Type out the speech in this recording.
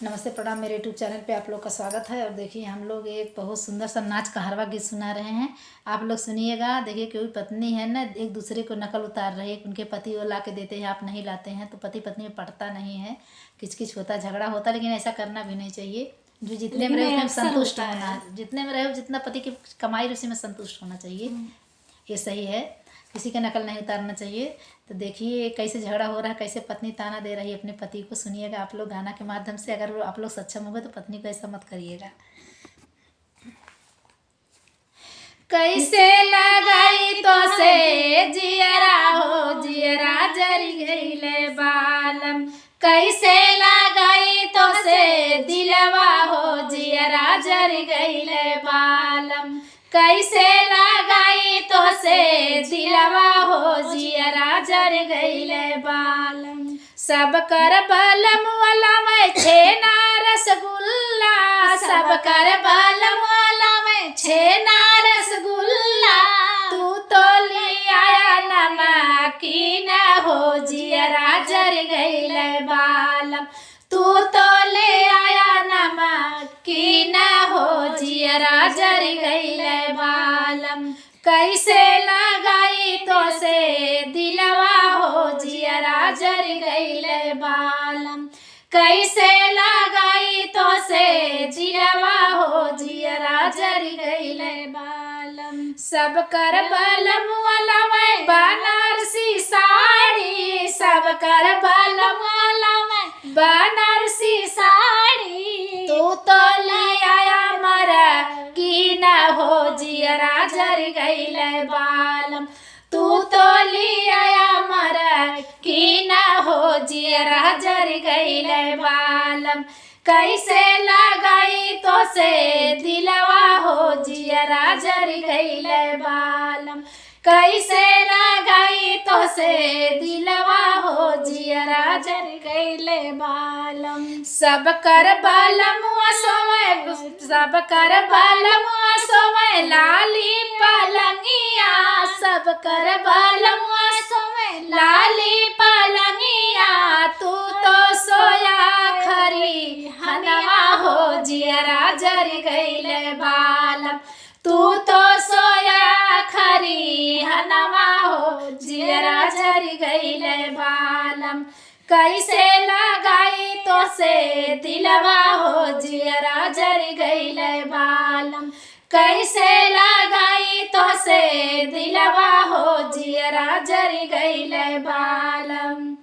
नमस्ते, प्रणाम। मेरे यूट्यूब चैनल पे आप लोग का स्वागत है। और देखिए, हम लोग एक बहुत सुंदर सा नाच कहरवा गीत सुना रहे हैं, आप लोग सुनिएगा। देखिए, कोई पत्नी है ना, एक दूसरे को नकल उतार रही है। उनके पति वो ला के देते हैं, आप नहीं लाते हैं, तो पति पत्नी में पटता नहीं है, किच किच होता, झगड़ा होता। लेकिन ऐसा करना भी नहीं चाहिए। जो जितने में लेकिन रहे ये उतने में अक्सर संतुष्ट होता होना है। जितने में रहे, जितना पति की कमाई रहे, उसी में संतुष्ट होना चाहिए। ये सही है, किसी का नकल नहीं उतारना चाहिए। तो देखिए कैसे झगड़ा हो रहा है, कैसे पत्नी ताना दे रही है अपने पति को। सुनिएगा आप लोग गाना के माध्यम से। अगर आप लोग सक्षम होंगे तो पत्नी को ऐसा मत करिएगा। कैसे लगाई तो से जियरा हो, जियरा जरी गईले बालम। कैसे लगाई तो से दिलवा हो, जियरा जरी गईले बालम। कैसे लगाई तो से दिलवा हो, जियरा जर गईले बालम। सब कर बलम वाला मैं छेना रसगुल्ला, सब कर बलम वाला मैं छेना रसगुल्ला। तू तो ले आया नमकीन हो, जियरा जर गईले बालम। तू तो ले आया नमकीन हो, जियरा जर गईले बालम। कैसे लगाई तो से दिलवा हो, जियरा जर गईले बालम। कैसे लगाई तो से जियवा हो, जियरा जर गईले बालम। सब कर बलम वाला मैं बनारसी साड़ी, सब कर बलम वाला मैं बनारसी साड़ी। तू तो ले आया मरा की न हो, जियरा जर गईले बालम। तू तो ले आया मरा की न हो, जियरा जर गईले बालम। कैसे लगाई तो से दिलवा हो, जियरा जर गईले बालम। कैसे लगाई तो से दिलवा हो, जियरा जर गईले बालम। सब कर बालम सोवे, सब कर बालम सोवे लाली पलंगिया, सब कर बालम सोवे लाली पलंगिया। तू तो सोया खरी हनवा हो, जियरा जर गईले बालम। तू तो सोया खरी हनवा हो, जियरा जर गईले बालम। कैसे लगाई तो से दिलवा हो, जियरा जर गईले बालम। कैसे लगाई तो से दिलवा हो, जियरा जर गईले बालम।